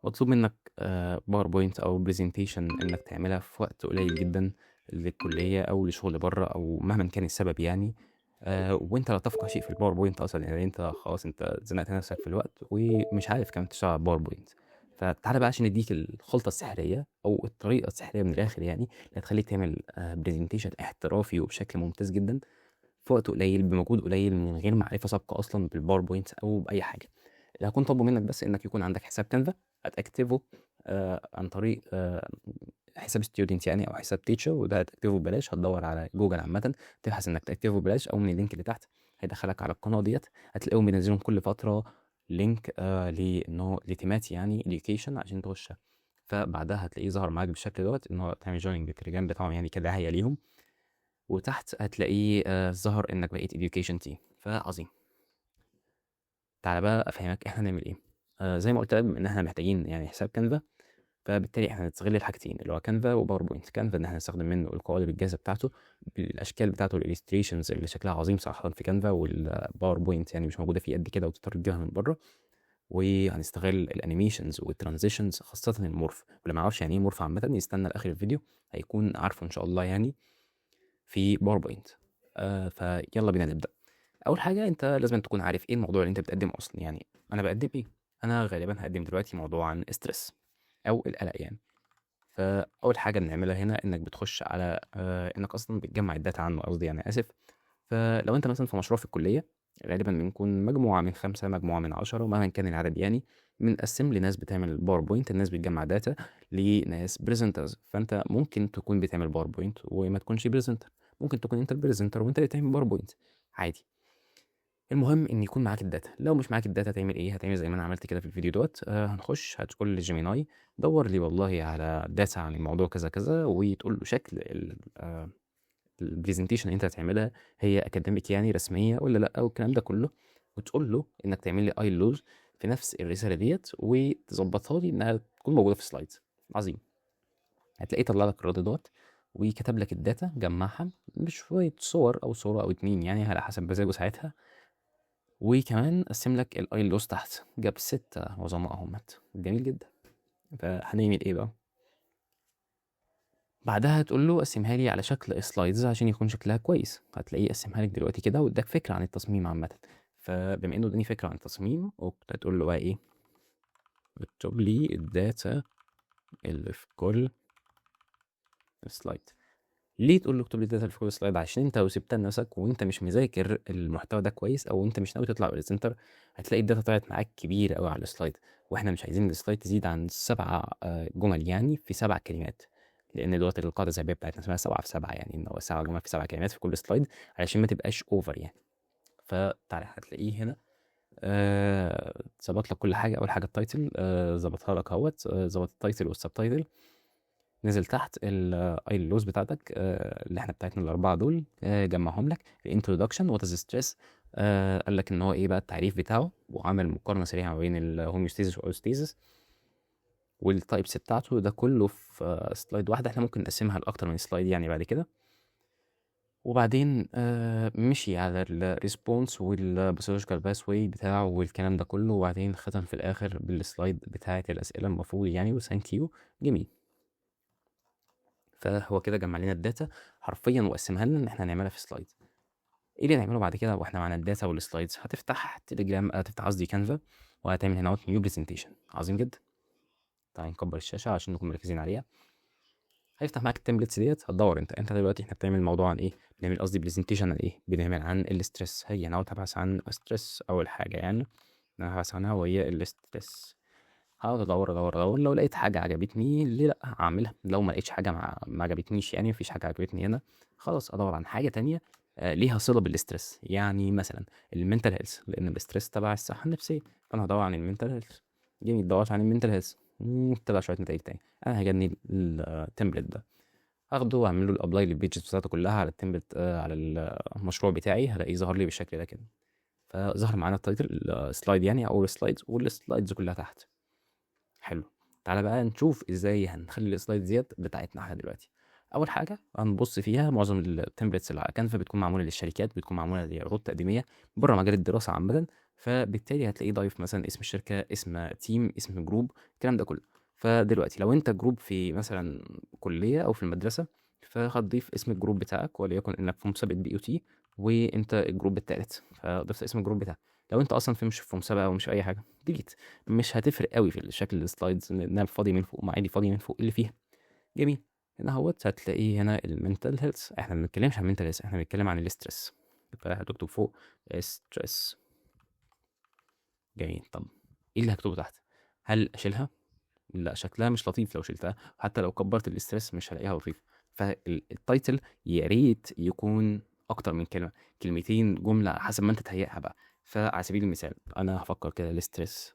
مطلوب منك PowerPoint أو presentation إنك تعملها في وقت قليل جدًا للكلية أو لشغل برّه أو مهمًا كان السبب يعني، وأنت لا تفقه شيء في الPowerPoint أصلًا، يعني أنت خلاص أنت زنقت نفسك في الوقت ومش عارف كمان تشتغل على الPowerPoint. فتعالَ بقى عشان ندّيك الخلطة السحرية أو الطريقة السحرية من الآخر يعني، اللي هتخلّيك تعمل presentation احترافي وبشكل ممتاز جدًا في وقت قليل، بمجهود قليل، من غير معرفة سابقة أصلًا بالPowerPoint أو بأي حاجة. اللي هاكون طالبه منك بس إنك يكون عندك حساب Canva هتأكتفه عن طريق حساب student يعني أو حساب teacher، وده هتأكتفه ببلاش. هتدوّر على جوجل عامةً تبحث إنك تأكتفه ببلاش أو من ال link اللي تحت هيدخّلك على القناة ديّة، هتلاقيهم بينزّلوا كل فترة link لإن هو لتيمات يعني education عشان تخشها. فبعدها هتلاقيه ظهر معاك بالشكل دوّة إن هو تعمل joining بالتليجرام بتاعهم يعني كدعاية ليهم، وتحت هتلاقيه ظهر إنك بقيت education team. فعظيم. تعالَ بقى أفهمك إحنا هنعمل إيه. زي ما قُلت لك بما إن إحنا محتاجين يعني حساب Canva، فبالتالي إحنا هنستغل الحاجتين اللي هو Canva وPowerPoint. Canva إن إحنا نستخدم منه القوالب الجاهزة بتاعته بالأشكال بتاعته الillustrations اللي شكلها عظيم صراحةً في Canva، والPowerPoint يعني مش موجودة فيه قد كده وتضطر تجيبها من برّه. وهنستغل الanimations والtransitions خاصةً الmorph، واللي ما يعرفش يعني إيه morph عامةً يستنى لآخر الفيديو هيكون عارفه إن شاء الله يعني في PowerPoint. فيالّا بينا نبدأ. أول حاجة أنت لازمًا تكون عارف إيه الموضوع اللي أنت بتقدمه أصلًا، يعني أنا باقدم إيه؟ أنا غالبًا هاقدم دلوقتي موضوع عن stress أو القلق يعني. فأول حاجة بنعملها هنا إنك بتخش على إنك أصلًا بتجمّع الdata عنه، قصدي يعني آسف. فلو أنت مثلًا في مشروع في الكلية غالبًا بنكون مجموعة من 5، مجموعة من 10 مهما كان العدد يعني، بنقسّم لناس بتعمل PowerPoint، لناس بتجمّع data، لناس presenters. فأنت ممكن تكون بتعمل PowerPoint وما تكونش presenter، ممكن تكون أنت الpresenter وأنت اللي بتعمل PowerPoint عادي. المهم إن يكون معاك الdata، لو مش معاك الdata هتعمل إيه؟ هتعمل زي ما أنا عملت كده في الفيديو دوّة، هنخش هتقول لGemini دَوّر لي والله على data عن الموضوع كذا، كذا، وتقول له شكل ال الpresentation اللي أنت هتعملها هي academic يعني رسمية والّا لأ والكلام ده كله، وتقول له إنك تعمل لي ILOs في نفس الرسالة ديّة وتضبطها لي إنها تكون موجودة في slides. عظيم. هتلاقيه طلّع لك الرد دوّة وكتب لك الdata، جمّعها بشوية صور أو صورة أو 2 يعني على حسب مزاجه ساعتها، وكمان قسّم لك الILOs تحت، جاب 6 عظماء أهمّة، جميل جدًا. فهنعمل إيه بقى؟ بعدها تقول له قسّمها لي على شكل slides عشان يكون شكلها كويس، هتلاقيه قسّمها لك دلوقتي كده وادّاك فكرة عن التصميم عامةً. فبما إنه ادّاني فكرة عن التصميم هتقول له بقى إيه، اكتب لي الdata اللي في كل slide. ليه تقول له اكتب لي الdata اللي في كل slide؟ عشان أنت لو سِبتها لنفسك وأنت مش مذاكر المحتوى ده كويس أو أنت مش ناوي تطلع presenter هتلاقي الdata طلعت معاك كبيرة أوي على الslide، وإحنا مش عايزين الslide تزيد عن 7 جُمل يعني في 7 كلمات، لإن دوّة القاعدة الذهبية بتاعتنا اسمها 7 في 7، يعني إن هو 7 جُمل في 7 كلمات في كل slide علشان ما تبقاش over يعني. فتعالَ هتلاقيه هنا ضبط لك كل حاجة، أول حاجة الtitle ضبطها لك أهوّة، ضبط الtitle والsubtitle، نزل تحت الILOs بتاعتك اللي إحنا بتاعتنا ال4 دول جمّعهم لك، الintroduction what is stress، قال لك إن هو إيه بقى التعريف بتاعه، وعمل مقارنة سريعة ما بين الhomeostasis والallostasis والtypes بتاعته، ده كله في slide واحدة، إحنا ممكن نقسّمها لأكتر من slide يعني بعد كده. وبعدين مشي على الresponse والpathological pathway بتاعه والكلام ده كله، وبعدين ختم في الآخر بالslide بتاعة الأسئلة المفروض يعني وthank you. جميل. فهو كده جمّع لنا الdata حرفيًا وقسّمها لنا إن إحنا نعملها في slide. إيه اللي نعمله بعد كده وإحنا معانا الdata والslides؟ هتفتح تليجرام، هتفتح قصدي Canva، وهتعمل هنا أهوّة new presentation. عظيم جدًا. تعالَ نكبّر الشاشة عشان نكون مركزين عليها. هيفتح معاك الtemplates ديّة، هتدوّر أنت دلوقتي إحنا بنعمل موضوع عن إيه، بنعمل قصدي presentation عن إيه، بنعمل عن الstress. هاجي هنا أهوّة أبحث عن stress، أول حاجة يعني أنا هابحث عنها وهي الstress. هاقعد أدوّر، أدوّر، أدوّر، لو لقيت حاجة عجبتني ليه لأ أعملها، لو ما لقيتش حاجة ما عجبتنيش يعني ما فيش حاجة عجبتني هنا، خلاص أدوّر عن حاجة تانية ليها صلة بالstress، يعني مثلًا الmental health، لإن الstress تبع الصحة النفسية، فأنا هادوّر عن الmental health. جميل، دَوّرت عن الmental health، طلع شوية نتايج تانية، أنا عجبني الtemplate ده، هاخده وأعمل له الapply للpages بتاعته كلها على الtemplate على المشروع بتاعي، هالاقيه ظهر لي بالشكل ده كده. فظهر معانا الtitle الslide يعني أو الslides والslides كلها تحت. حلو، تعالَ بقى نشوف إزاي هنخلّي الslides ديّة بتاعتنا إحنا دلوقتي. أول حاجة هنبُص فيها معظم الtemplates اللي على Canva بتكون معمولة للشركات، بتكون معمولة لعروض تقديمية برّه مجال الدراسة عامةً. فبالتالي هتلاقيه ضايف مثلا اسم الشركة، اسم team، اسم group، الكلام ده كله. فدلوقتي لو انت group في مثلا كليه او في المدرسة، فهتضيف اسم ال group بتاعك، وليكن انك في مسابقة BOT وانت ال group الثالث، فضفت اسم ال group بتاعك. لو انت اصلا في مش في مسابقة او مش في اي حاجة، delete. مش هتفرق قوي في الشكل ال slides لانها فاضي من فوق، ما عادي فاضي من فوق اللي فيها. جميل. هنا اهوت هتلاقيه هنا ال mental health. احنا ما بنتكلمش عن ال mental health، احنا بنتكلم عن ال stress، فهتكتب فوق stress. جميل. طب ايه اللي هكتبه تحت؟ هل اشيلها؟ لا، شكلها مش لطيف لو شلتها، حتى لو كبرت ال stress مش هلاقيها لطيف. فال title يا ريت يكون اكتر من كلمة، كلمتين، جملة، حسب ما انت تهيئها بقى. فعلى سبيل المثال انا هفكر كده ال stress،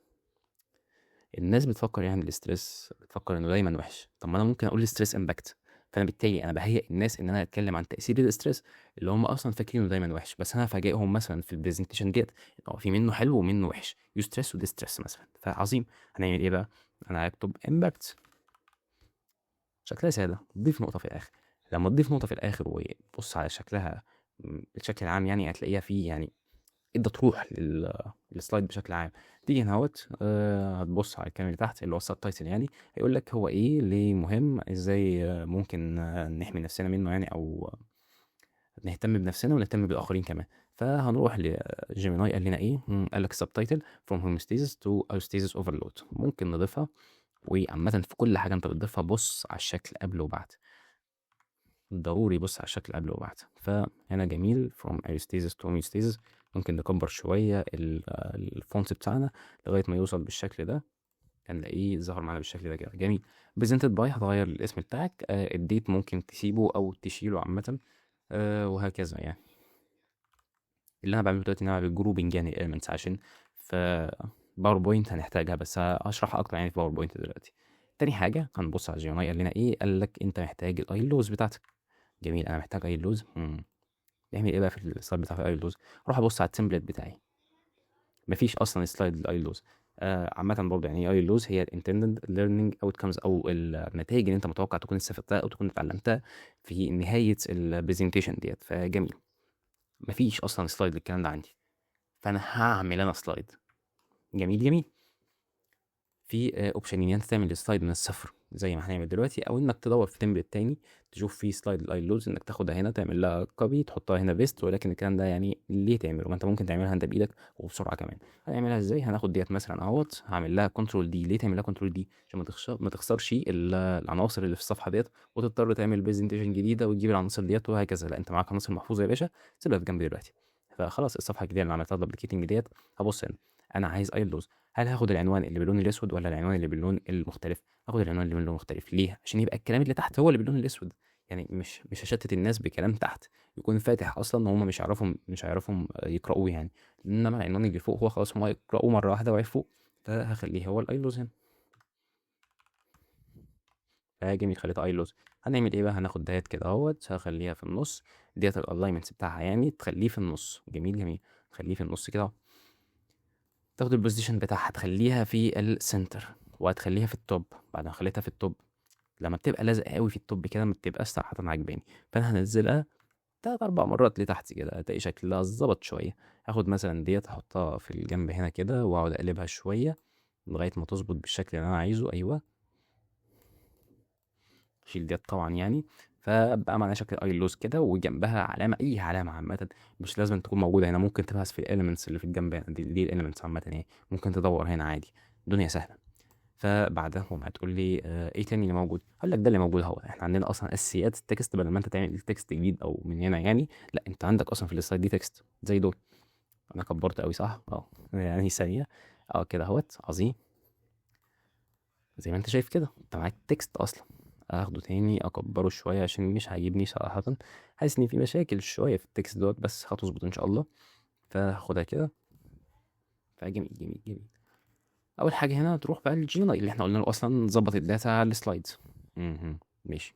الناس بتفكر يعني ال stress بتفكر انه دايما وحش. طب ما انا ممكن اقول stress impact، فانا بالتالي انا بهيئ الناس ان انا اتكلم عن تاثير ال stress اللي هم اصلا فاكرينه دايما وحش، بس انا هفاجئهم مثلا في ال presentation ديت ان هو في منه حلو ومنه وحش، eustress و distress مثلا. فعظيم. هنعمل ايه بقى؟ انا هكتب impact، شكلها ساده، ضيف نقطة في الاخر. لما تضيف نقطة في الاخر وبص على شكلها الشكل العام يعني هتلاقيها فيه يعني ادت روح لل slide بشكل عام. تيجي هنا اهوت، هتبص على الكلام اللي تحت اللي هو ال subtitle، يعني هيقول لك هو ايه، ليه مهم، ازاي ممكن نحمي نفسنا منه يعني، او نهتم بنفسنا ونهتم بالاخرين كمان. فهنروح ل Gemini، قال لنا ايه؟ قال لك subtitle from homeostasis to allostasis overload، ممكن نضيفها. وعامة في كل حاجة انت بتضيفها بص على الشكل قبل وبعد، ضروري بص على الشكل قبل وبعد. فهنا جميل from allostasis to homeostasis. ممكن نكبر شوية ال font بتاعنا لغاية ما يوصل بالشكل ده، هنلاقيه ظهر معانا بالشكل ده كده. جميل. presented by هتغير الاسم بتاعك، ال date ممكن تسيبه او تشيله عامة، وهكذا. يعني اللي انا بعمله دلوقتي ان انا بعمل grouping يعني elements عشان في PowerPoint هنحتاجها، بس هشرحها اكتر يعني في PowerPoint دلوقتي. تاني حاجة هنبص على Gemini، قال لنا ايه؟ قال لك انت محتاج ال ILOs بتاعتك. جميل، انا محتاج ILOs. نعمل ايه بقى في ال slide بتاع ال ILOs؟ اروح ابص على ال template بتاعي، مفيش اصلا slide لل ILOs. عامة برضه يعني ايه ILOs؟ هي ال intended learning outcomes او النتائج اللي انت متوقع تكون استفدتها او تكون اتعلمتها في نهاية ال presentation ديت. فجميل، مفيش اصلا slide للكلام ده عندي، فانا هعمل انا slide. جميل جميل. في option ان انت تعمل slide من الصفر زي ما هنعمل دلوقتي، او انك تدور في template تاني تشوف فيه slide ال ILOs، انك تاخدها هنا تعمل لها copy تحطها هنا paste. ولكن الكلام ده يعني ليه تعمله؟ ما انت ممكن تعملها انت بايدك وبسرعة كمان. هنعملها ازاي؟ هناخد ديت مثلا اهوت، هعمل لها control D. ليه تعمل لها control D؟ عشان ما تخسرش العناصر اللي في الصفحة ديت وتضطر تعمل presentation جديدة وتجيب العناصر ديت وهكذا. لا، انت معاك عناصر محفوظة يا باشا، سيبها في جنب دلوقتي. فخلاص الصفحة الجديدة اللي عملتها duplicating ديت، هبص هنا انا عايز ILOs. هل هاخد العنوان اللي باللون الاسود ولا العنوان اللي باللون المختلف؟ هاخد العنوان اللي باللون المختلف. ليه؟ عشان يبقى الكلام اللي تحت هو اللي باللون الاسود، يعني مش هشتت الناس بكلام تحت يكون فاتح اصلا وهم مش هيعرفوا يقرأوه يعني. انما العنوان اللي فوق هو خلاص هم يقرأوه مرة واحدة وعرفوه، فهخليه هو ال ILOs هنا. فجميل، خليتها ILOs. هنعمل ايه بقى؟ هناخد ديت كده اهوت، هخليها في النص ديت ال alignment بتاعها يعني تخليه في النص. جميل جميل، تخليه في النص كده اهو. تاخد ال position بتاعها تخليها في ال center وهتخليها في ال top. بعد ما خليتها في ال top، لما بتبقى لازقه قوي في ال top كده ما بتبقاش صراحة عجباني، فانا هنزلها 3 4 مرات لتحت كده، هتلاقي شكلها ظبط شوية. هاخد مثلا ديت احطها في الجنب هنا كده واقعد اقلبها شوية لغاية ما تظبط بالشكل اللي انا عايزه. ايوه، شيل ديت طبعا يعني. فبقى معانا شكل ILOs كده وجنبها علامة، اي علامة عامة مش لازم تكون موجودة هنا، ممكن تبحث في ال elements اللي في الجنب هنا، دي ال elements عامة يعني، ممكن تدور هنا عادي، الدنيا سهلة. فبعدها هم هتقول لي ايه تاني اللي موجود؟ هقول لك ده اللي موجود اهو. احنا عندنا اصلا اساسيات ال text، بدل ما انت تعمل text جديد او من هنا يعني، لا انت عندك اصلا في ال slide دي text زي دول. انا كبرت قوي صح؟ يعني ثانية. كده اهوت، عظيم. زي ما انت شايف كده انت معاك text اصلا. اخده تاني اكبره شوية عشان مش عاجبني صراحة، حاسس ان في مشاكل شوية في ال text دوت، بس هتظبط ان شاء الله. فهاخدها كده. فجميل جميل جميل. اول حاجة هنا تروح بقى لل Gemini اللي احنا قلنا له اصلا ظبط ال data على ال slides. ماشي،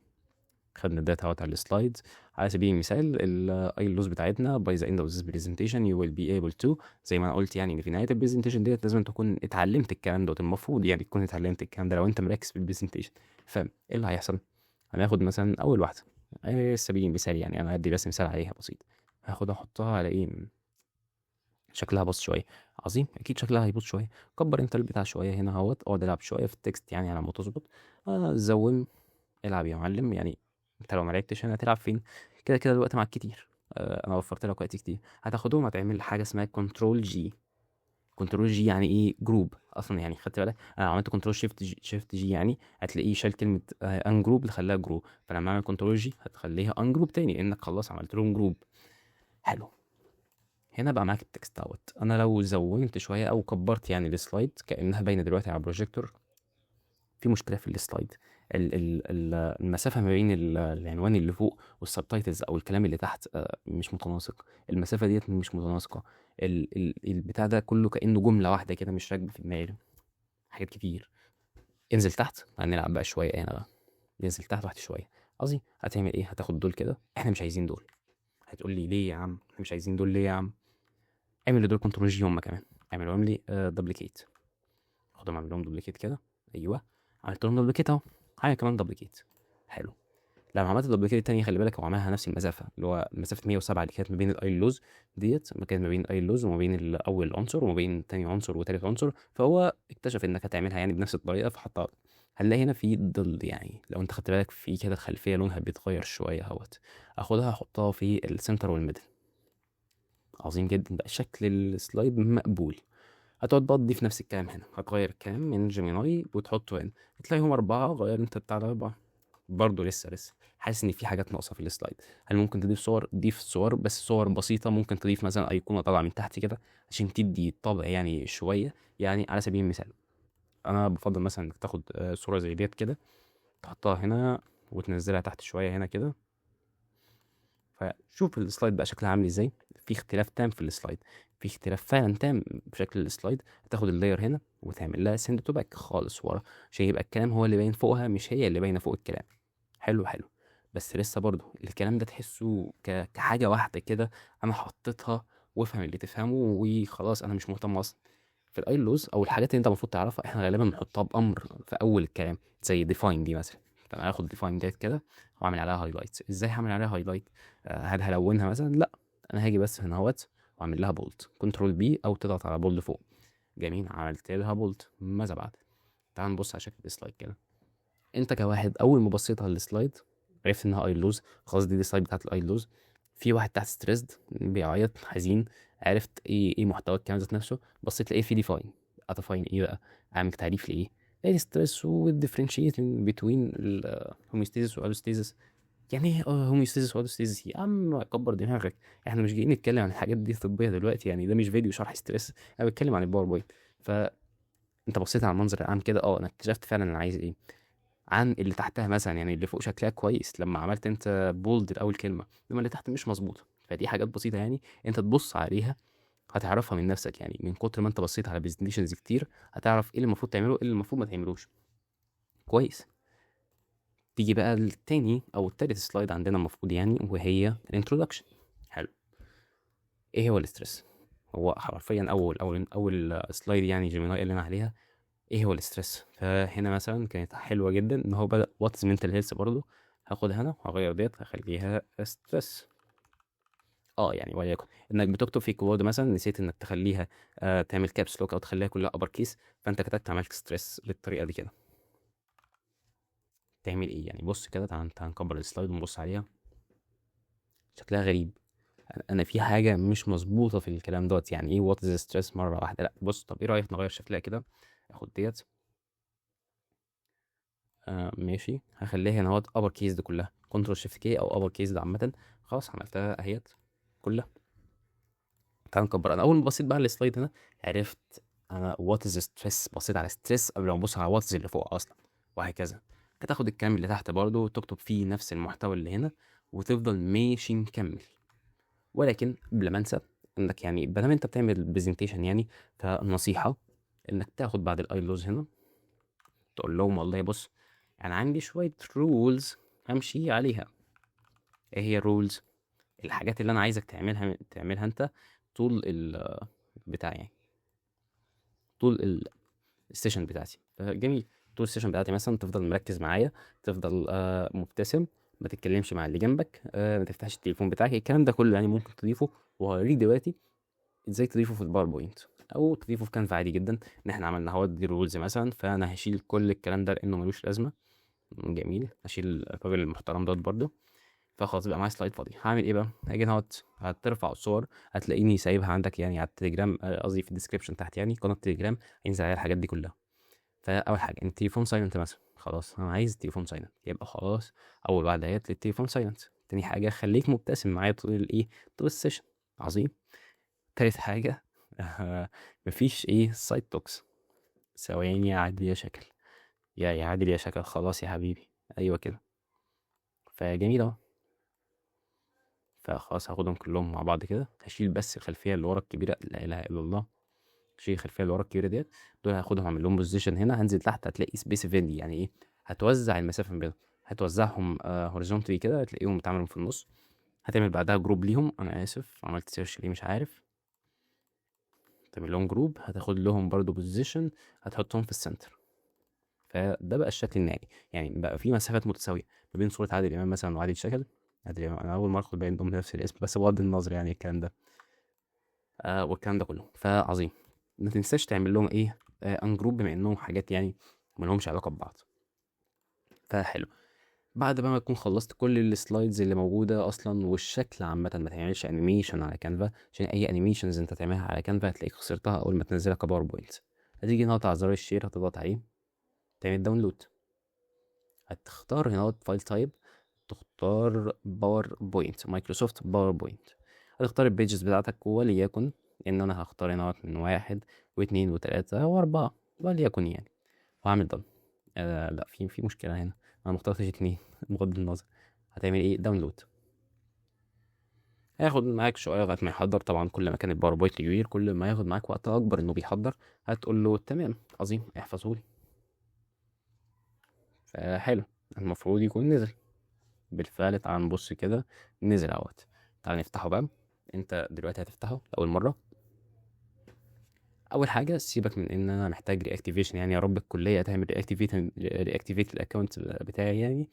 خدنا ال data اهوت على ال slides. على سبيل المثال ال ILOs بتاعتنا by the end of this presentation you will be able to، زي ما انا قلت يعني ان في نهاية ال presentation ديت لازم تكون اتعلمت الكلام دوت، المفروض يعني تكون اتعلمت الكلام ده لو انت مركز في ال presentation. فايه اللي هيحصل؟ هناخد مثلا اول واحدة على سبيل المثال يعني، انا هدي بس مثال عليها بسيط. هاخدها احطها على ايه؟ شكلها باظ شوية. عظيم، اكيد شكلها هيبوظ شويه. كبر انت البتاع شوية هنا اهوت، اقعد العب شوية في ال text يعني على ما تظبط. Zoom، العب يا معلم. يعني انت لو ما لعبتش هنا هتلعب فين؟ كده كده الوقت معاك كتير. انا وفرت لك وقت كتير. هتاخدهم هتعمل حاجة اسمها control G. control G يعني ايه؟ group اصلا يعني، خدت بالك انا عملت control shift G، shift G يعني هتلاقيه شال كلمة ungroup اللي خلاها group. فلما اعمل control G هتخليها ungroup تاني، لانك خلاص عملت لهم group. حلو، هنا بقى معاك ال text دوت. انا لو zoom ت شوية او كبرت يعني ال slide كانها باينة دلوقتي على البروجيكتور، في مشكلة في ال slide. المسافة ما بين العنوان اللي فوق وال subtitles او الكلام اللي تحت مش متناسق. المسافة ديت مش متناسقه. البتاع ده كله كانه جملة واحدة كده، مش راكبه في دماغي، حاجات كتير. انزل تحت، هنلعب بقى شوية هنا بقى. ننزل تحت واحدة شوية. قصدي هتعمل ايه؟ هتاخد دول كده، احنا مش عايزين دول. هتقول لي ليه يا عم احنا مش عايزين دول ليه يا عم؟ اعمل دول control G هم كمان، اعملهم لي duplicate. خدهم اعمل لهم duplicate كده. ايوه عملت لهم duplicate اهو. هعمل كمان duplicate. حلو، لما عملت ال duplicate التاني خلي بالك هو عملها نفس المسافة اللي هو مسافة 107 اللي كانت ما بين ال iLose ديت، ما كانت ما بين ال iLose وما بين اول عنصر وما بين تاني عنصر وتالت عنصر. فهو اكتشف انك هتعملها يعني بنفس الطريقة فحطها. هنلاقي هنا في ظل، يعني لو انت خدت بالك في كده الخلفية لونها بيتغير شوية اهوت. اخدها احطها في ال center وال middle. عظيم جدا، بقى شكل ال slide مقبول. هتقعد بقى تضيف نفس الكلام هنا، هتغير الكلام من Gemini وتحطه هنا، هتلاقيهم 4. غير انت بتاع ال4 برضه لسه حاسس ان في حاجات ناقصه في ال slide. هل ممكن تضيف صور؟ ضيف صور، بس صور بسيطة. ممكن تضيف مثلا ايقونة طالعه من تحت كده عشان تدي طابع يعني شوية. يعني على سبيل المثال انا بفضل مثلا انك تاخد صوره زي ديت كده تحطها هنا وتنزلها تحت شوية هنا كده. فشوف ال slide بقى شكلها عامل ازاي. في اختلاف تام في ال slide، في اختلاف فعلا تام في شكل ال slide. هتاخد ال layer هنا وتعمل لها send to back خالص ورا، عشان يبقى الكلام هو اللي باين فوقها مش هي اللي باينة فوق الكلام. حلو حلو، بس لسه برضه الكلام ده تحسه كحاجة واحدة كده انا حطيتها، وافهم اللي تفهمه وخلاص، انا مش مهتم اصلا. في ال iLose او الحاجات اللي انت المفروض تعرفها احنا غالبا بنحطها بامر في اول الكلام، زي define دي مثلا. فانا هاخد define ديت كده واعمل عليها highlight. ازاي هعمل عليها highlight؟ هل هلونها مثلا؟ لا، انا هاجي بس هنا اهوت واعمل لها bold، control B او تضغط على bold فوق. جميل، عملت لها bold. ماذا بعد؟ تعال نبص على شكل ال slide كده. انت كواحد اول ما بصيت على ال slide عرفت انها iLose، خلاص دي ال slide بتاعت ال iLose. في واحد تحت stressed بيعيط حزين، عرفت ايه محتوى الكلام ذات نفسه. بصيت لقيت في define، ا define ايه بقى؟ اعمل تعريف لايه؟ لقيت stress وال differentiate between ال homeostasis وال allostasis. يعني ايه homeostasis و allostasis؟ يا عم كبر دماغك، احنا مش جايين نتكلم عن الحاجات دي الطبية دلوقتي، يعني ده مش فيديو شرح stress، انا بتكلم عن ال PowerPoint. فانت بصيت على المنظر العام كده، انا اكتشفت فعلا انا عايز ايه عن اللي تحتها مثلا. يعني اللي فوق شكلها كويس لما عملت انت bold الاول كلمة، لما اللي تحت مش مظبوطة. فدي حاجات بسيطة يعني انت تبص عليها هتعرفها من نفسك، يعني من كتر ما انت بصيت على presentations كتير هتعرف ايه اللي المفروض تعمله وايه اللي المفروض ما تعملوش. كويس، تيجي بقى التاني او التالت slide عندنا المفروض يعني، وهي ال introduction. حلو، ايه هو ال stress؟ هو حرفيا اول اول اول slide يعني Gemini قال لنا عليها ايه هو ال stress. فهنا مثلا كانت حلوة جدا ان هو بدا what is mental health، برضه هاخدها هنا وهغير ديت هخليها stress. يعني وليكن انك بتكتب في keyboard مثلا نسيت انك تخليها تعمل caps lock او تخليها كلها upper case، فانت كتبت عملت stress بالطريقة دي كده. تعمل ايه يعني؟ بص كده، تعال نكبر ال slide ونبص عليها. شكلها غريب، انا في حاجة مش مظبوطة في الكلام دوت. يعني ايه what is stress مرة واحدة؟ لا بص، طب ايه رايك نغير شكلها كده؟ اخد ديت، ماشي، هخليها هنا اهوت upper case دي كلها، control shift K او upper case ده عامة. خلاص عملتها اهيت كلها. تعال نكبر. انا اول ما بصيت بقى على ال slide هنا عرفت انا what is stress، بصيت على stress قبل ما ابص على what is اللي فوق اصلا، وهكذا. هتاخد الكلام اللي تحت برضو وتكتب فيه نفس المحتوى اللي هنا وتفضل ماشي مكمل. ولكن قبل ما انسى انك يعني بدل ما انت بتعمل presentation يعني، فالنصيحه انك تاخد بعد ال iLose هنا تقول لهم والله بص انا عندي شوية rules همشي عليها. ايه هي ال rules؟ الحاجات اللي انا عايزك تعملها انت طول ال بتاع يعني طول ال session بتاعتي. فجميل، طول ال session بتاعتي مثلا تفضل مركز معايا، تفضل مبتسم، ما تتكلمش مع اللي جنبك، ما تفتحش التليفون بتاعك، الكلام ده كله يعني ممكن تضيفه. وهوريك دلوقتي ازاي تضيفه في ال PowerPoint او تضيفه في Canva عادي جدا. ان احنا عملنا اهوت دي rules مثلا، فانا هشيل كل الكلام ده لانه ملوش لازمه. جميل، هشيل الراجل المحترم دوت برده. فخلاص بقى معايا slide فاضي. هعمل ايه بقى؟ هاجي اهوت، هترفع الصور، هتلاقيني سايبها عندك يعني على التليجرام، قصدي في ال description تحت، يعني قناة التليجرام هينزل عليها الحاجات دي كلها. فاول حاجة التليفون silent مثلا، خلاص انا عايز التليفون silent، يبقى خلاص اول واحدة اهيت للتليفون silent. تاني حاجة خليك مبتسم معايا طول الايه، طول ال session. عظيم. تالت حاجة مفيش ايه side talks. ثواني يا عادل يا شكل، يا عادل يا شكل، خلاص يا حبيبي، ايوه كده. فجميل اهو. فخلاص هاخدهم كلهم مع بعض كده، هشيل بس الخلفية اللي ورا الكبيرة، لا اله الا الله، هشيل الخلفية اللي ورا الكبيرة ديت. دول هاخدهم اعمل لهم position هنا، هنزل تحت هتلاقي space evenly، يعني ايه، هتوزع المسافة ما بينهم، هتوزعهم horizontally كده، هتلاقيهم اتعملوا في النص. هتعمل بعدها group ليهم، انا اسف عملت search ليه مش عارف، تعمل لهم group، هتاخد لهم برضو position، هتحطهم في ال center. فده بقى الشكل النهائي، يعني بقى في مسافات متساوية ما بين صوره عادل امام مثلا وعادل شكل. عادل امام انا اول مرة اخد بالي انهم نفس الاسم، بس بغض النظر يعني الكلام ده، والكلام ده كله. فعظيم. ما تنساش تعمل لهم ايه، ungroup، بما انهم حاجات يعني ما لهمش علاقة ببعض. فحلو. بعد بقى ما تكون خلصت كل ال slides اللي موجودة اصلا والشكل عامة، ما تعملش animation على Canva، عشان اي animations انت تعملها على Canva هتلاقيك خسرتها اول ما تنزلها ك PowerPoint. هتيجي هنا على زرار ال share، هتضغط عليه، تعمل download، هتختار هنا file type، تختار PowerPoint، Microsoft PowerPoint، هتختار ال pages بتاعتك، وليكن ان انا هختار هنا من 1 و2 و3 و4 وليكن يعني، وهعمل done. لا، في مشكلة هنا، انا ما اخترتش 2 بغض النظر. هتعمل ايه؟ download. هياخد معاك شوية لغاية ما يحضر. طبعا كل ما كان ال PowerPoint كبير كل ما ياخد معاك وقت اكبر انه بيحضر. هتقول له تمام عظيم احفظه لي. فحلو، المفروض يكون نزل بالفعل. تعال نبص كده، نزل اهوت. تعال نفتحه بقى. انت دلوقتي هتفتحه لاول مرة. اول حاجة سيبك من ان انا محتاج reactivation، يعني يا رب الكلية تعمل reactivate ال account بتاعي. يعني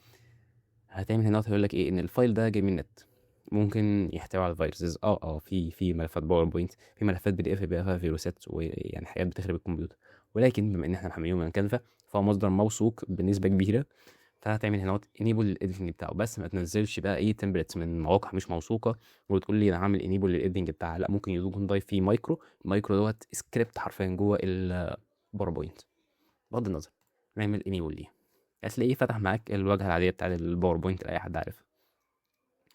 هتعمل هنا هيقول لك ايه، ان ال file ده جاي من النت، ممكن يحتوي على viruses. في ملفات PowerPoint، في ملفات PDF بيبقى فيها فيروسات ويعني حاجات بتخرب الكمبيوتر، ولكن بما ان احنا محملينه من Canva فهو مصدر موثوق بنسبة كبيرة. فهتعمل هنا enable لل editing بتاعه، بس ما تنزلش بقى اي templates من مواقع مش موثوقة وتقول لي انا هعمل enable لل editing بتاعها، لا، ممكن يكون ضايف فيه macro، macro دوت سكريبت حرفيا جوه ال PowerPoint. بغض النظر نعمل enable ليه، هتلاقيه فتح معاك الواجهة العادية بتاعت ال PowerPoint اللي اي حد عارفها.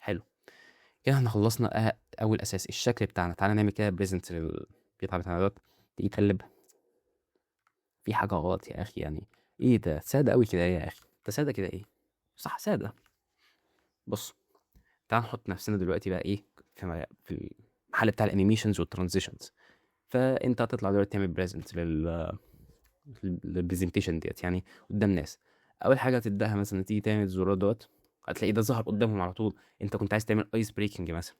حلو كده، احنا خلصنا اول اساس الشكل بتاعنا. تعالى نعمل كده present للبتاع بتاعنا دوت. تيجي تقلب في حاجة غلط يا اخي، يعني ايه ده؟ ساده قوي كده يا اخي، انت ساده كده ايه؟ صح ساده. بص تعال نحط نفسنا دلوقتي بقى ايه في المحل بتاع ال animations وال transitions. فانت هتطلع دلوقتي تعمل present لل presentation ديت يعني قدام ناس. اول حاجة هتبداها مثلا تيجي تعمل الزرار دوت، هتلاقي ده ظهر قدامهم على طول. انت كنت عايز تعمل ice breaking مثلا،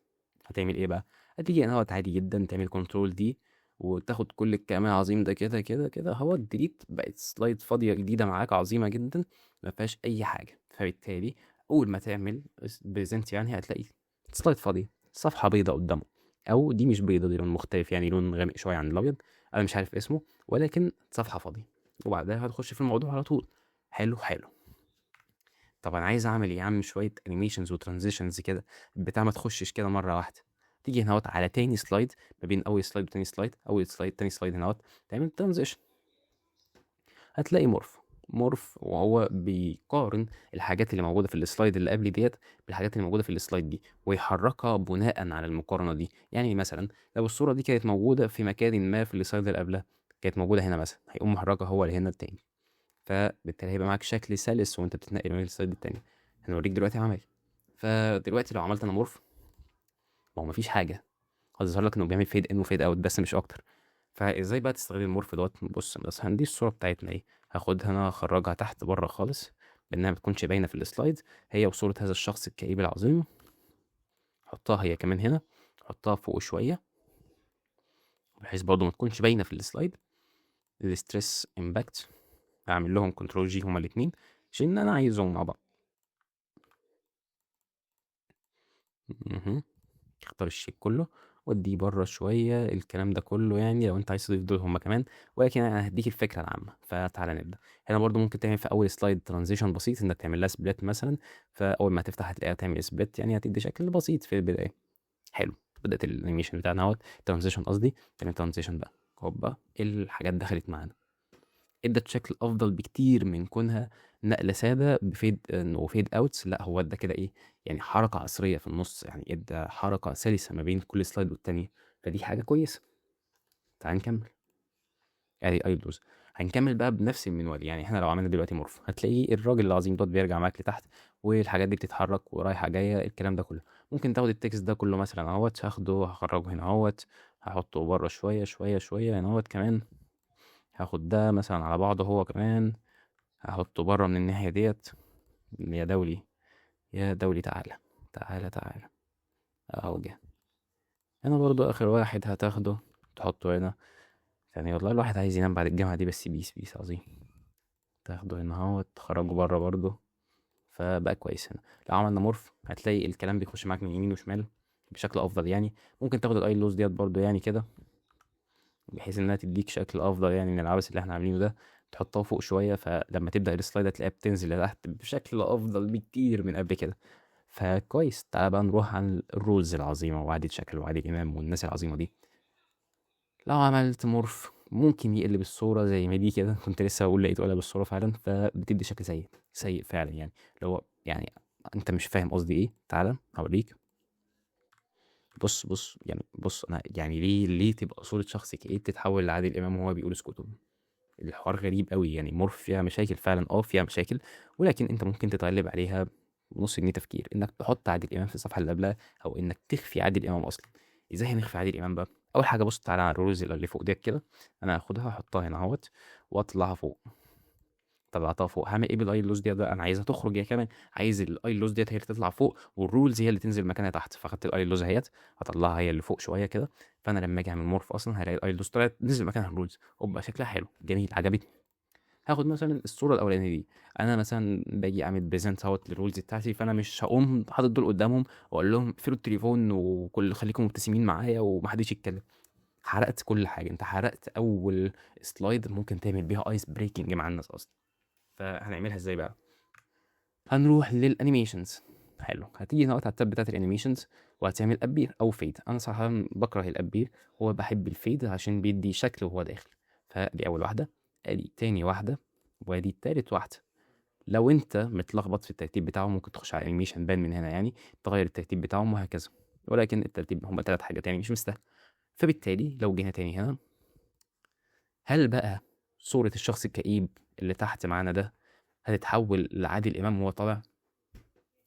هتعمل ايه بقى؟ هتيجي هنا عادي جدا تعمل control D وتاخد كل الكلام العظيم ده كده كده كده، هو delete، بقت slide فاضية جديدة معاك عظيمة جدا ما فيهاش اي حاجة. فبالتالي اول ما تعمل present يعني هتلاقي slide فاضية، صفحة بيضاء قدامه، او دي مش بيضة، دي لون مختلف يعني لون غامق شوية عن الابيض، انا مش عارف اسمه، ولكن صفحة فاضية. وبعدها هتخش في الموضوع على طول. حلو حلو. طب انا عايز اعمل يا عم شوية animations و transitions كده بتاع، ما تخشش كده مرة واحدة. تيجي هنا على تاني slide، ما بين اول slide وتاني slide، اول slide تاني slide، هنا تعمل transition. هتلاقي morph، morph وهو بيقارن الحاجات اللي موجودة في ال slide اللي قبل ديت بالحاجات اللي موجودة في ال slide دي، ويحركها بناء على المقارنة دي. يعني مثلا لو الصورة دي كانت موجودة في مكان ما في ال slide اللي قبلها، كانت موجودة هنا مثلا، هيقوم محركها هو لهنا التاني، فبالتالي هيبقى معاك شكل سلس وانت بتتنقل من ال slide التاني. هنوريك دلوقتي عملي. فدلوقتي لو عملت انا morph، ما هو مفيش حاجة هتظهر لك انه بيعمل fade in و fade out بس مش اكتر. فازاي بقى تستخدم ال morph دوت؟ بص مثلا دي الصورة بتاعتنا ايه، هاخدها انا اخرجها تحت بره خالص بانها ما تكونش باينة في ال slide، هي وصوره هذا الشخص الكئيب العظيم. حطها هي كمان هنا، حطها فوق شوية بحيث برضو ما تكونش باينة في ال slide. ال stress impact اعمل لهم control G هما الاتنين عشان انا عايزهم مع بعض. اختار ال shape كله وديه بره شوية الكلام ده كله، يعني لو انت عايز تضيف دول هما كمان، ولكن انا هديك الفكرة العامة. فتعالى نبدا. هنا برضو ممكن تعمل في اول slide transition بسيط، انك تعمل لها split مثلا، فاول ما تفتح هتلاقيها تعمل split، يعني هتدي شكل بسيط في البداية. حلو، بدات ال animation بتاعنا اهوت، transition قصدي، تعمل transition بقى، هوبا الحاجات دخلت معانا، ادت شكل افضل بكتير من كونها نقله ساده ب fade in و fade outs. لا هو ادى كده ايه، يعني حركة عصرية في النص، يعني ادى حركة سلسه ما بين كل slide والتانية، فدي حاجة كويسة. تعال نكمل. ادي ايدوز. هنكمل بقى بنفس المنوال. يعني احنا لو عملنا دلوقتي morph هتلاقي الراجل العظيم دوت بيرجع معاك لتحت، والحاجات دي بتتحرك ورايحه جاية الكلام ده كله. ممكن تاخد ال text ده كله مثلا اهوت، هاخده هخرجه هنا اهوت، هحطه بره شوية شوية شوية هنا اهوت، كمان هاخد ده مثلا على بعضه هو كمان، هحطه بره من الناحية ديت. يا دولي يا دولي، تعالى تعالى تعالى اهو جه. هنا برضو اخر واحد هتاخده تحطه هنا. يعني والله الواحد عايز ينام بعد الجامعة دي، بس peace peace عظيم. تاخده هنا اهوت تخرجه بره برضو، فبقى كويس. هنا لو عملنا morph هتلاقي الكلام بيخش معاك من يمين وشمال بشكل افضل. يعني ممكن تاخد الاي لوز ديت برضو يعني كده، بحيث انها تديك شكل افضل يعني من العبث اللي احنا عاملينه ده، تحطها فوق شوية، فلما تبدا ال slide هتلاقيها بتنزل لتحت بشكل افضل بكتير من قبل كده. فكويس. تعالى بقى نروح عن ال rules العظيمة وعادل شكل وعادل امام والناس العظيمة دي. لو عملت morph ممكن يقلب الصورة زي ما دي كده، كنت لسه هقول لقيته قلب الصورة فعلا، فبتدي شكل سيء سيء فعلا، يعني اللي هو يعني انت مش فاهم قصدي ايه. تعالى هوريك. بص بص يعني بص، انا يعني ليه تبقى صوره شخص كئيب تتحول لعادل امام وهو بيقول اسكتوا؟ الحوار غريب قوي. يعني morph فيها مشاكل فعلا، فيها مشاكل، ولكن انت ممكن تتغلب عليها بنص جنيه تفكير، انك تحط عادل امام في الصفحة اللي قبلها، او انك تخفي عادل امام اصلا. ازاي هنخفي عادل امام بقى؟ اول حاجة بص تعالى على ال rules اللي فوق ديت كده، انا هاخدها احطها هنا اهوت واطلعها فوق. طلعتها فوق، هعمل ايه بالاي لوز ديت بقى؟ انا عايزها تخرج يا كمان، عايز الاي لوز ديت هي اللي تطلع فوق وال rules هي اللي تنزل مكانها تحت. فاخدت الاي لوز اهيت هطلعها هي اللي فوق شوية كده، فانا لما اجي اعمل morph اصلا هلاقي الاي لوز طلعت نزل مكانها ال rules، وبقى شكلها حلو جميل عجبتني. هاخد مثلا الصورة الاولانية دي، انا مثلا باجي اعمل present اهوت لل rules بتاعتي، فانا مش هقوم حاطط دول قدامهم واقول لهم اقفلوا التليفون وكل خليكم مبتسمين معايا ومحدش يتكلم. حرقت كل حاجة، انت حرقت اول slide ممكن تعمل بيها ice breaking مع الناس اصلا. فهنعملها ازاي بقى؟ هنروح لل animations. حلو، هتيجي هنا على ال tab بتاعت ال animations وهتعمل appear او fade. انا صراحة بكره ال appear وبحب ال fade عشان بيدي شكل وهو داخل. فدي اول واحدة، ادي تاني واحدة، وادي تالت واحدة. لو انت متلخبط في الترتيب بتاعهم ممكن تخش على animation pane من هنا، يعني تغير الترتيب بتاعهم وهكذا، ولكن الترتيب هم تلات حاجات يعني مش مستاهل. فبالتالي لو جينا تاني هنا، هل بقى صورة الشخص الكئيب اللي تحت معانا ده هتتحول لعادل إمام وهو طالع؟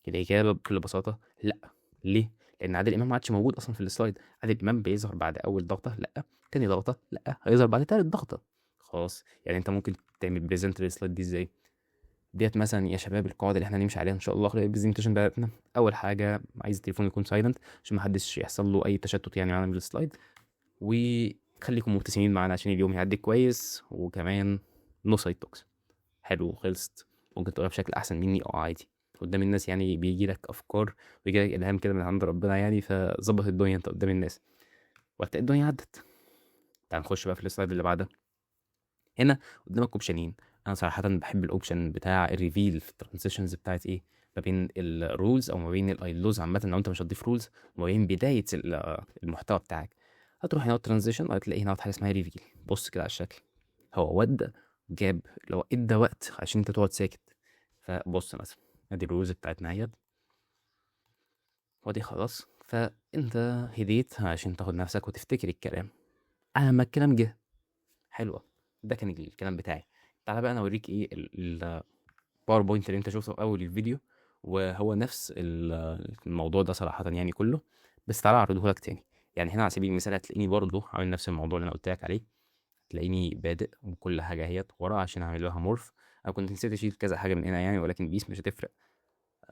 الإجابة بكل بساطة لأ. ليه؟ لأن عادل إمام ما عادش موجود أصلا في ال slide. عادل إمام بيظهر بعد أول ضغطة، لأ، تاني ضغطة، لأ، هيظهر بعد تالت ضغطة. خلاص، يعني أنت ممكن تعمل present لل slide دي إزاي؟ ديت مثلا يا شباب القواعد اللي احنا هنمشي عليها ان شاء الله خلال ال presentation بتاعتنا. اول حاجة عايز التليفون يكون silent عشان ما حدش يحصل له اي تشتت يعني معانا من ال slide، وخليكم مبتسمين معانا عشان اليوم يعدي كويس، وكمان no side talks. حلو، خلصت. ممكن تقولها بشكل احسن مني، عادي قدام الناس، يعني بيجي لك افكار ويجي لك الهام كده من عند ربنا يعني، فظبط الدنيا انت قدام الناس وهتلاقي الدنيا عدت. تعال نخش بقى في ال slide اللي بعدها. هنا قدامك option ين. انا صراحة بحب ال option بتاع ال reveal في ال transitions بتاعت ايه، ما بين ال rules او ما بين الاي لوز عامة لو انت مش هتضيف rules، وما بين بداية المحتوى بتاعك. هتروح هنا transition وهتلاقي هنا حاجة اسمها reveal. بص كده على الشكل، هو ودى جاب لو ادى وقت عشان انت تقعد ساكت. فبص مثلا ادي ال rules بتاعتنا اهيت، ودي خلاص. فانت هديت عشان تاخد نفسك وتفتكر الكلام اما الكلام جه. حلوة، ده كان الكلام بتاعي. تعالى بقى انا اوريك ايه ال PowerPoint اللي انت شفته في اول الفيديو، وهو نفس الموضوع ده صراحة يعني كله، بس تعالى اعرضه لك تاني. يعني هنا على سبيل المثال هتلاقيني برضه عامل نفس الموضوع اللي انا قلت لك عليه، تلاقيني بادئ وكل حاجة اهيت ورا عشان اعمل لها morph. انا كنت نسيت اشيل كذا حاجة من هنا يعني، ولكن peace مش هتفرق.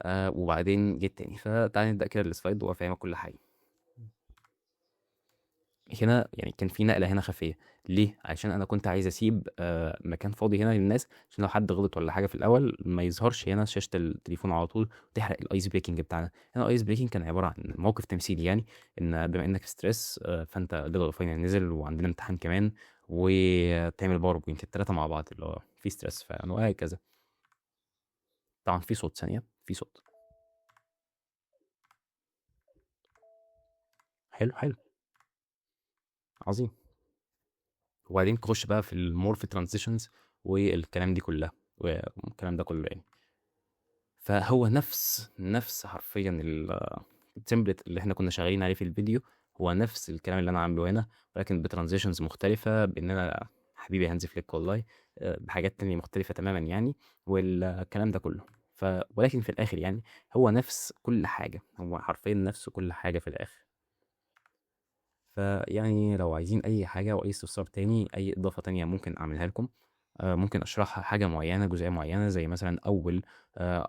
وبعدين جيت تاني. فتعالى نبدا كده ال slide وافهمك كل حاجة. هنا يعني كان في نقلة هنا خفية، ليه؟ عشان أنا كنت عايز أسيب مكان فاضي هنا للناس، عشان لو حد غلط والّا حاجة في الأول ما يظهرش هنا شاشة التليفون على طول وتحرق الice breaking بتاعنا. هنا الice breaking كان عبارة عن موقف تمثيلي يعني، إن بما إنك stress فأنت جدول الfinal نزل وعندنا امتحان كمان وتعمل PowerPoint ال3 مع بعض اللي هو في stress فعلًا وهكذا. طبعًا في صوت ثانية، في صوت. حلو، حلو. عظيم. وبعدين تخش بقى في الmorph transitions والكلام دي كلها، والكلام ده كله يعني. فهو نفس حرفيًا الtemplate اللي إحنا كنا شغالين عليه في الفيديو، هو نفس الكلام اللي أنا عامله هنا، ولكن بtransitions مختلفة، بإن أنا حبيبي هانز فليك والله، بحاجات تانية مختلفة تمامًا يعني، والكلام ده كله. ولكن في الآخر يعني هو نفس كل حاجة، هو حرفيًا نفس كل حاجة في الآخر. فيعني لو عايزين أي حاجة أو أي استفسار تاني، أي إضافة تانية ممكن أعملها لكم، ممكن أشرحها حاجة معينة، جزئية معينة، زي مثلًا أول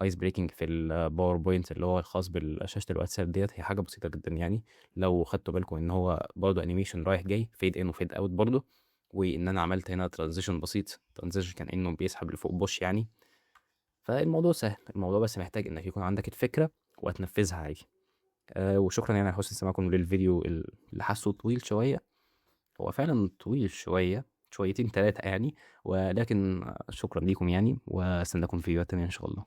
ice breaking في الPowerPoint اللي هو الخاص بالشاشة الواتساب ديّة، هي حاجة بسيطة جدًا يعني، لو خدتوا بالكم إن هو برضه animation رايح جاي fade in وfade out برضه، وإن أنا عملت هنا transition بسيط، transition كان إنه بيسحب لفوق push يعني. فالموضوع سهل، الموضوع بس محتاج إنك يكون عندك الفكرة وهتنفذها عادي. وشكرًا يعني على حسن استماعكم للفيديو اللي حاسه طويل شوية، هو فعلًا طويل شوية، شويتين 3 يعني، ولكن شكرًا ليكم يعني، وأستناكم في فيديوهات تانية إن شاء الله.